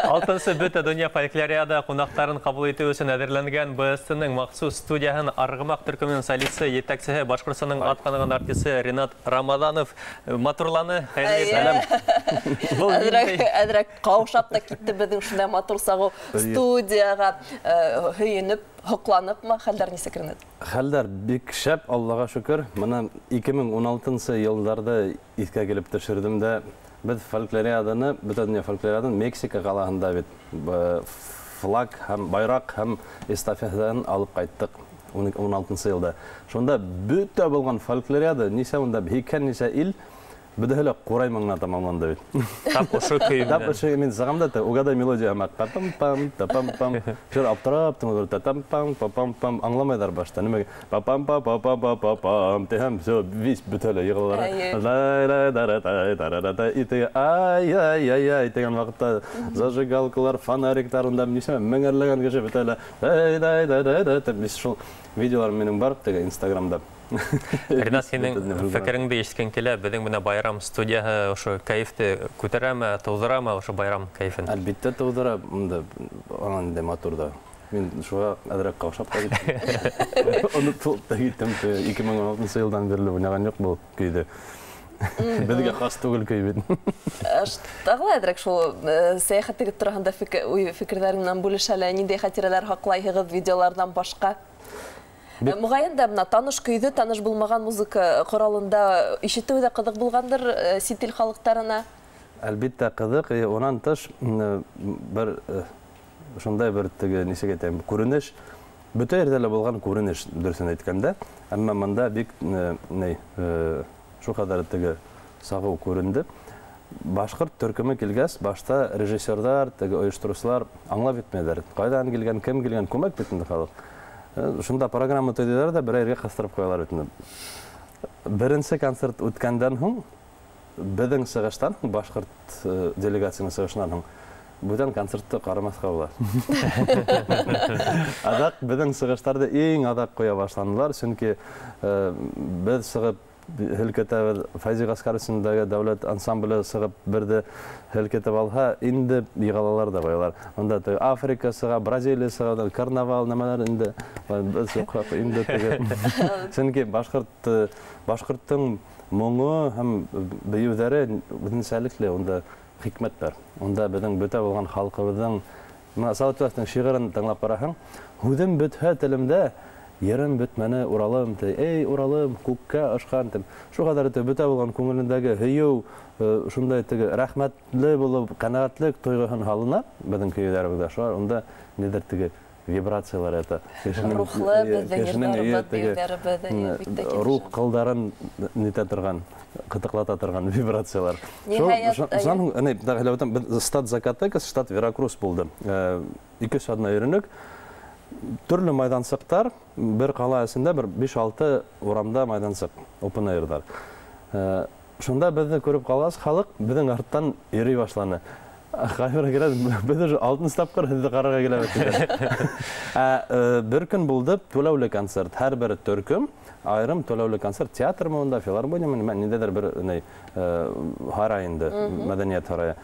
Алтынсы бөтә донъя фольклориада ҡунаҡтарын ҡабул итеү өсөн әҙерләнгән БСТ-ның махсус студияһын Арғымаҡ төркөмөнөң солисы, етәксеһе, Башҡортостандың атҡаҙанған артисы Ринат Рамаҙанов матурланы. Хәйерле сәләм. Әҙерәк ҡаушап та китте беҙҙең шундай матур сағыу студияға һөйөнөп, һоҡланыпмы? Хәлдәр нисек, Ринат? Хәлдәр бик шәп, Аллаға шөкөр. Мына 2016 йылдарҙы иҫкә килеп төшөрҙөм дә, беҙ фольклориаданы, бөтә донъя фольклориаданы Мексика ҡалаһында бит флаг һәм байраҡ һәм эстафетаһын алып ҡайттыҡ 16 йылда. Шунда бөтә булған фольклориада, нисә унда һикһән нисә ил, бөтәһе лә ҡурай моңона тамамланды бит. Тап ошо көй менән. Тап ошо мин сығам да, угадай мелодия һымаҡ. Па-пам-пам, та-пам-пам. Шул аптырап тыңлап, та-там-пам, па-пам-пам, аңламайҙар башта. Нимәгә? Па-пам-па, па-пам-па-пам, тиһәм, всё, весь бөтәһе лә йығылалар. Лай-лай-да-ра-тай, да-ра-ра-тай, и теге ай-ай-ай-ай тигән ваҡытта зажигалкалар, фонариктар унда нисә меңәрләгән кеше бөтәһе лә ай-дай-дай-дай-дай тип, шул видеолар минең бар теге Инстаграмда. Ринат, һинең фекереңде ишеткең килә, беҙҙең менә байрам студияһы ошо кәйефте күтәрәме, тыуҙырамы ошо байрам кәйефен? Әлбиттә тыуҙыра, унда анан инде матур да. Мин шуға әҙерәк ҡаушап та киттем. Онотолоп та киттем. 2016 йылдан бирле уйнаған юҡ был көйҙө. Беҙгә хас түгел көй бит. Тағы ла әҙерәк шул сәйәхәтегеҙ тураһында уй фекерҙәрең менән бүлешә лә, ниндәй хәтирәләр һаҡлайһығыҙ видеоларҙан башҡа? Моғайын да бына таныш көйҙө таныш булмаған музыка ҡоралында ишетеү ҙә ҡыҙыҡ булғандыр сит ил халыҡтарына. Әлбиттә ҡыҙыҡ, унан тыш, бер шундай бер теге, нисек әйтәм, күренеш, бөтә ерҙә лә булған күренеш, дөрөҫөн әйткәндә, әммә бында бик, ни, шул ҡәҙәр теге сағыу күренде. Башҡорт төркөмө килгәс, башта режиссерҙар, теге ойоштороусылар аңлап етмәйҙәр. Ҡайҙан килгән, кем килгән, күмәк бит инде халыҡ. Шунда программа төҙөйҙәр ҙә берәй ергә ҡыҫтырып ҡуялар бит инде. Беренсе концерт үткәндән һуң, беҙҙең сығыштан һуң, башҡорт делегацияның сығышынан һуң, бүтән концертты ҡарамаҫҡа була. Аҙаҡ беҙҙең сығыштарҙы иң аҙаҡ ҡуя башланылар, сөнки беҙ сығып һелкетәбеҙ, Фәйзи Ғәскәр исемендәге дәүләт ансамбле сығып берҙе һелкетеп алһа, инде йығылалар ҙа ҡуялар. Унда теге Африка сыға, Бразилия сыға, карнавал нәмәләр инде, беҙ юҡ, инде теге. Сөнки башҡорттоң моңо һәм бейеүҙәре үҙенсәлекле, унда хикмәт бар. Унда беҙҙең бөтә булған халҡыбыҙҙың, бына Салауат Юлаевтың шиғырын тыңлап ҡараһаң, һүҙем бөтһә телемдә, ерем бөтмәне Уралым, ти, эй, Уралым, күккә ашҡан, тип. Шул ҡәҙәр итеп бөтә булған күңелендәге һөйөү, шундай теге рәхмәтле булып, ҡәнәғәтлек тойғоһон һалына беҙҙең көйҙәребеҙҙә. Шулар унда ниҙер теге вибрациялар ята. Рухлы беҙҙең Кешенең йырҙарыбыҙ, өйө теге, бейеүҙәребеҙ, бик тә килешә. рух ҡылдарын нитә торған, ҡытыҡлата торған вибрациялар. Ниһайәт, Шунан һуң, әнә, тағы һөйләп үтәм, беҙ штат Закатекас, штат Веракрус булды. Ике өс аҙна йөрөнөк. Төрлө майҙансыҡтар, бер ҡала эсендә бер биш-алты урамда майҙансыҡ, open airҙар. Шунда беҙҙе күреп ҡалғас, халыҡ беҙҙең арттан йөрөй башланы. Ҡайһы килә, беҙ уже алтынсы тапҡыр һеҙҙе ҡарарға киләбеҙ, тиҙәр. Бер көн булды түләүле концерт. Һәр бер төркөм айырым түләүле концерт, театрмы унда, филармониямы, нимә, ниндәйҙер бер, ни, һарай инде, мәҙәниәт һарайы.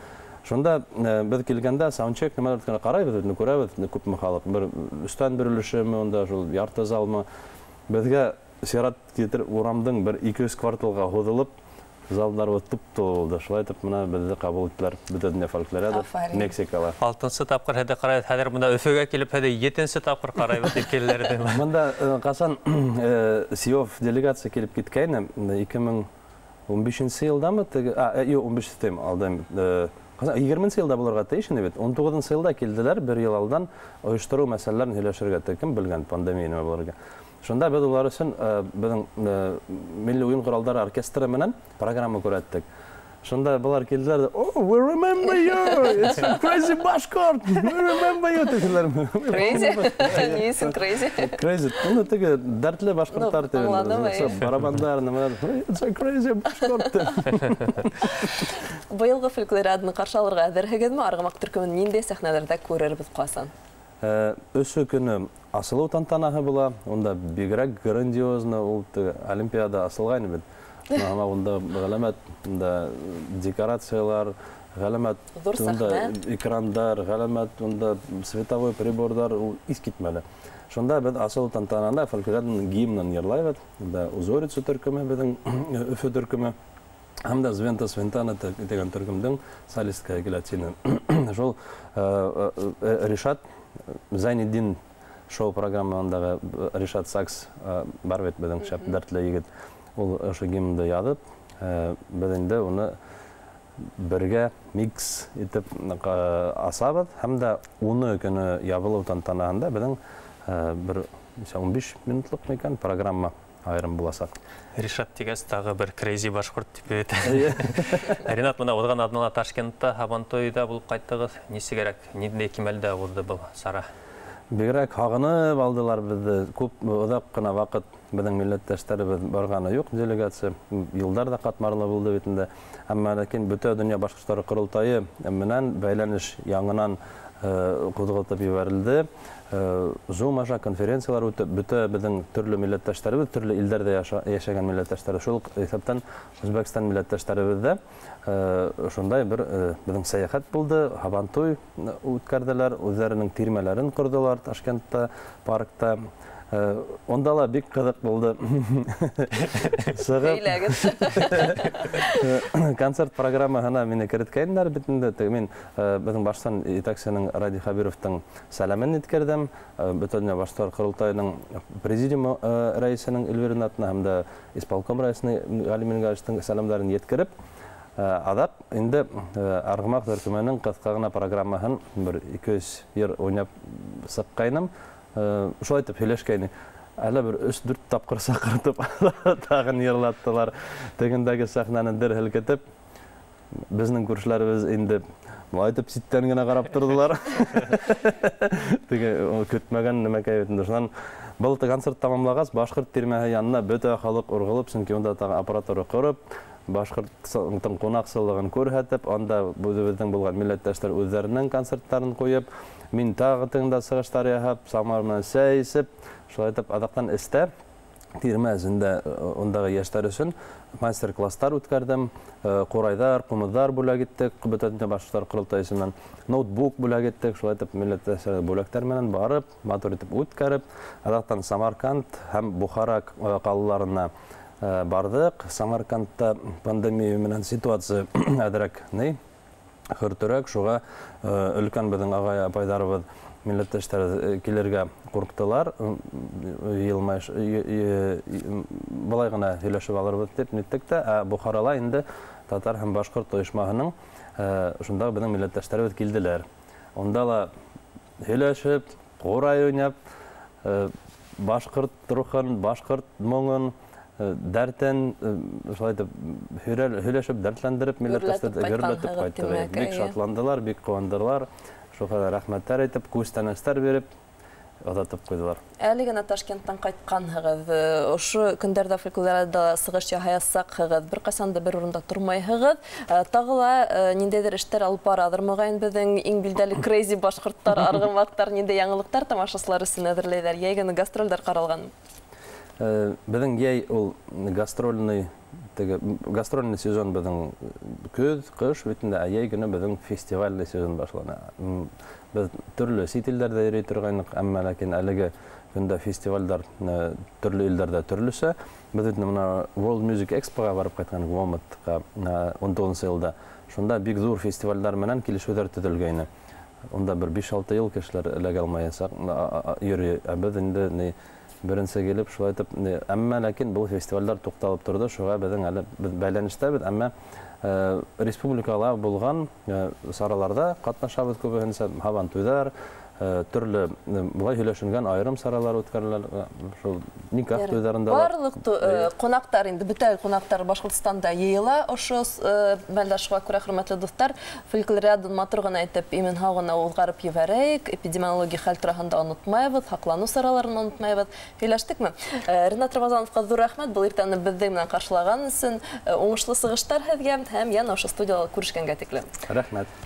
Шунда беҙ килгәндә саундчек нәмәләр үткәнен ҡарайбыҙ, беҙ күрәбеҙ, күпме халыҡ, бер өстән бер өлөшөмө унда, шул ярты залмы. Беҙгә сират китер урамдың бер ике йөҙ кварталға һуҙылып, залдар туп-тулы булды. Шулай итеп бына беҙҙе ҡабул иттеләр бөтә донъя фольклориада Афарин. Мексикала. Алтынсы тапҡыр һеҙҙе ҡарайбыҙ, хәҙер бында Өфөгә килеп һеҙҙе етенсе тапҡыр ҡарайбыҙ тип киләләр ине. Бында ҡасан СИОВ делегация килеп киткәйне, 2015 йылдамы? Теге, юҡ, ун бишенсе тим, алдайым. Ҡасан, егерменсе йылда булырға тейеш ине бит. Ун туғыҙынсы йылда килделәр, бер йыл алдан ойоштороу мәсьәләләрен һөйләшергә. Теге кем белгән пандемия нимә булырға. Шунда беҙ улар өсөн беҙҙең милли уйын ҡоралдары оркестры менән программа күрһәттек. Шунда былар килделәр ҙә, Oh, we remember you! It's a crazy Bashkort! We remember you! Тиделәр. Crazy? Ни өсөн crazy? Crazy. Ну, теге дәртле башҡорттар Ну, тип инде. аңланым, Шул әйе. барабандар, нәмәләр. It's a crazy Bashkort! Быйылғы фольклориаданы ҡаршы алырға әҙерһегеҙме? Арғымаҡ төркөмөн ниндәй сәхнәләрҙә күрербеҙ, ҡасан? Өсө көнө асылыу тантанаһы була. Унда бигерәк грандиозно ул теге Олимпиада асылғайны бит. Ама унда ғәләмәт унда декорациялар, ғәләмәт унда экрандар, ғәләмәт унда световой приборҙар, ул иҫ китмәле. Шунда беҙ асылыу тантананда фольклорҙың гимнын йырлайбыҙ. Унда Узорица төркөмө, беҙҙең Өфө төркөмө, һәм дә Звента Свинтана тигән төркөмдөң солисткаһы килә тине. Шул Ришат Зайнетдин шоу программаһындағы Ришат Сакс бар бит, беҙҙең шәп дәртле егет. Ул ошо гимнды яҙып, беҙ инде уны бергә микс итеп асабыҙ, һәм дә уны көнө ябылыу тантанаһында беҙҙең бер 15 минутлыҡ микән программа айырым буласаҡ. Ришат тигәс тағы бер крейзи башҡорт тип бит. Ринат, бына уҙған аҙнала Ташкентта Һабантуйҙа булып ҡайттығыҙ. Нисегерәк, ниндәй кимәлдә уҙҙы был сара? Бигерәк һағынып алдылар беҙҙе. Күп оҙаҡ ҡына ваҡыт беҙҙең милләттәштәребеҙ барғаны юҡ делегация. Йылдар ҙа ҡатмарлы булды бит инде. Әммә ләкин бөтә донъя башҡорттары ҡоролтайы менән бәйләнеш яңынан ҡуҙғалтып ебәрелде. Zoom аша конференциялар үтеп, бөтә беҙҙең төрлө милләттәштәребеҙ, төрлө илдәрҙә йәшәгән милләттәштәр, шул уҡ иҫәптән Үзбәкстан милләттәштәребеҙ ҙә шундай бер беҙҙең сәйәхәт булды, Һабантуй үткәрҙеләр, үҙҙәренең тирмәләрен ҡорҙолар Ташкентта, паркта. Онда ла бик ҡыҙыҡ булды. Сығып концерт программаһына мине кереткәйнеләр бит инде. Мин беҙҙең баштан етәксенең Радий Хәбировтың сәләмен еткерҙем. Бөтә донъя башҡорттар ҡоролтайының президиум рәйесенең Эльвир Ринатына һәм дә исполком рәйесенең Ғәли Мингалиевтың сәләмдәрен еткереп, аҙаҡ инде Арғымаҡ төркөмөнөң ҡыҫҡа ғына программаһын бер 200 йыр уйнап сыҡҡайным. Шулай итеп һөйләшкәйне. Әле бер 3-4 тапҡыр саҡыртып тағын йырлаттылар. Тегендәге сәхнәне дер һелкетеп, беҙҙең күршеләребеҙ инде былай итеп ситтән генә ҡарап торҙолар. Теге көтмәгән нәмәкәй бит инде. Шунан был концерт тамамлағас, башҡорт тирмәһе янына бөтә халыҡ урғылып, сөнки унда тағы аппаратура ҡороп, башҡорттың ҡунаҡсыллығын күрһәтеп, анда үҙебеҙҙең булған милләттәштәр үҙҙәренең концерттарын ҡуйып, мин тағы тегендә сығыштар яһап, самар менән сәй эсеп, шулай итеп аҙаҡтан эстә тирмә эсендә ундағы йәштәр өсөн мастер-класстар үткәрҙем, ҡурайҙар, ҡумыҙҙар бүләк иттек, бөтә донъя башҡорттар ҡоролтайы исеменән ноутбук бүләк иттек, шулай итеп милләттәштәр бүләктәр менән барып, матур итеп үткәреп, аҙаҡтан Самарканд һәм Бухара ҡалаларына барҙыҡ. Самаркандта пандемия менән ситуация әҙерәк ни хөртөрәк, шуға өлкән беҙҙең ағай апайҙарыбыҙ милләттәштәр килергә ҡурҡтылар. Йылмайыш былай ғына һөйләшеп алырбыҙ тип ниттек тә, ә Бухарала инде татар һәм башҡорт ойошмаһының шундағы беҙҙең милләттәштәребеҙ килделәр. Унда ла һөйләшеп, ҡурай уйнап, башҡорт рухын, башҡорт моңон, дәртен шулай итеп һөйләшеп, дәртләндереп милләттәштәрҙе гөрләтеп ҡайттыҡ. Бик шатландылар, бик ҡыуандылар. Шул хәҙәр рәхмәттәр әйтеп, күстәнәстәр биреп оҙатып ҡуйҙылар. Әле генә Ташкенттан ҡайтҡанһығыҙ, ошо көндәрҙә фольклорҙа сығыш яһаясаҡһығыҙ, бер ҡасан да бер урында тормайһығыҙ. Тағы ла ниндәйҙер эштәр алып бараҙыр, моғайын беҙҙең иң билдәле крейзи башҡорттар, арғымаҡтар ниндәй яңылыҡтар тамашасылар өсөн әҙерләйҙәр? Йәй генә гастролдәр ҡаралған. Беҙҙең йәй ул гастрольный, теге гастрольный сезон беҙҙең көҙ, ҡыш бит инде, ә йәй көнө беҙҙең фестивальный сезон башлана. Беҙ төрлө сит илдәрҙә йөрөй торғайныҡ, әммә ләкин әлеге көндә фестивалдәр төрлө илдәрҙә төрлөсә. Беҙ бит бына World Music Expo-ға барып ҡайтҡан Гоматҡа 19 йылда. Шунда бик ҙур фестивалдәр менән килешеүҙәр төҙөлгәйне. Унда бер 5-6 йыл кешеләр эләгә алмаясаҡ йөрөй. Ә беҙ инде ни беренсе килеп шулай итеп, әммә ләкин был фестивалдәр туҡталып торҙо, шуға беҙҙең әле беҙ бәйләнештәбеҙ, әммә республикала булған сараларҙа ҡатнашабыҙ күбеһенсә, һабантуйҙар, төрлө былай һөйләшенгән айырым саралар үткәрелә, шул никах туйҙарында. Барлыҡ ҡунаҡтар инде, бөтә ҡунаҡтар Башҡортостанда йыйыла ошо мәлдә. Шуға күрә, хөрмәтле дуҫтар, фольклориадан матур ғына итеп, имен һау ғына уҙғарып ебәрәйек, эпидемиология хәл тураһында онотмайбыҙ, һаҡланыу сараларын онотмайбыҙ. Һөйләштекме? Ринат Рамазановҡа ҙур рәхмәт был иртәне беҙҙең менән ҡаршылаған өсөн. Уңышлы сығыштар һеҙгә һәм йәнә ошо студияла күрешкәнгә тиклем. Рәхмәт.